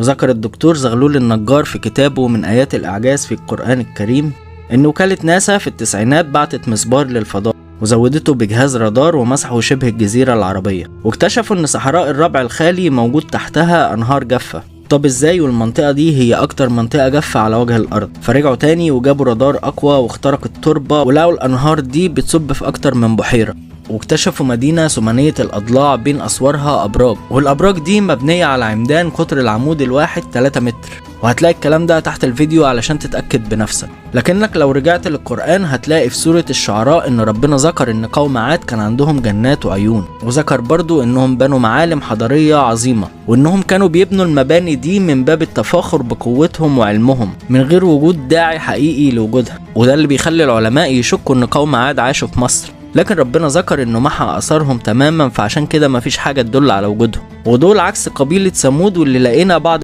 وذكر الدكتور زغلول النجار في كتابه من آيات الإعجاز في القرآن الكريم إن وكالة ناسا في التسعينات بعتت مسبار للفضاء وزودته بجهاز رادار ومسحوا شبه الجزيرة العربية، واكتشفوا إن صحراء الربع الخالي موجود تحتها أنهار جافة. طب ازاي والمنطقة دي هي أكتر منطقة جافة على وجه الأرض؟ فرجعوا تاني وجابوا رادار أقوى واخترق التربة، ولقوا الأنهار دي بتصب في أكتر من بحيرة، واكتشفوا مدينة ثمانية الأضلاع بين أسوارها أبراج، والأبراج دي مبنية على عمدان قطر العمود الواحد 3 متر. وهتلاقي الكلام ده تحت الفيديو علشان تتأكد بنفسك. لكنك لو رجعت للقرآن هتلاقي في سورة الشعراء إن ربنا ذكر إن قوم عاد كان عندهم جنات وعيون، وذكر برضو إنهم بنوا معالم حضارية عظيمة، وإنهم كانوا بيبنوا المباني دي من باب التفاخر بقوتهم وعلمهم من غير وجود داعي حقيقي لوجودها. وده اللي بيخلي العلماء يشكوا إن قوم عاد عاشوا في مصر، لكن ربنا ذكر انه محى اثارهم تماما، فعشان كده مفيش حاجة تدل على وجودهم. ودول عكس قبيلة ثمود واللي لقينا بعض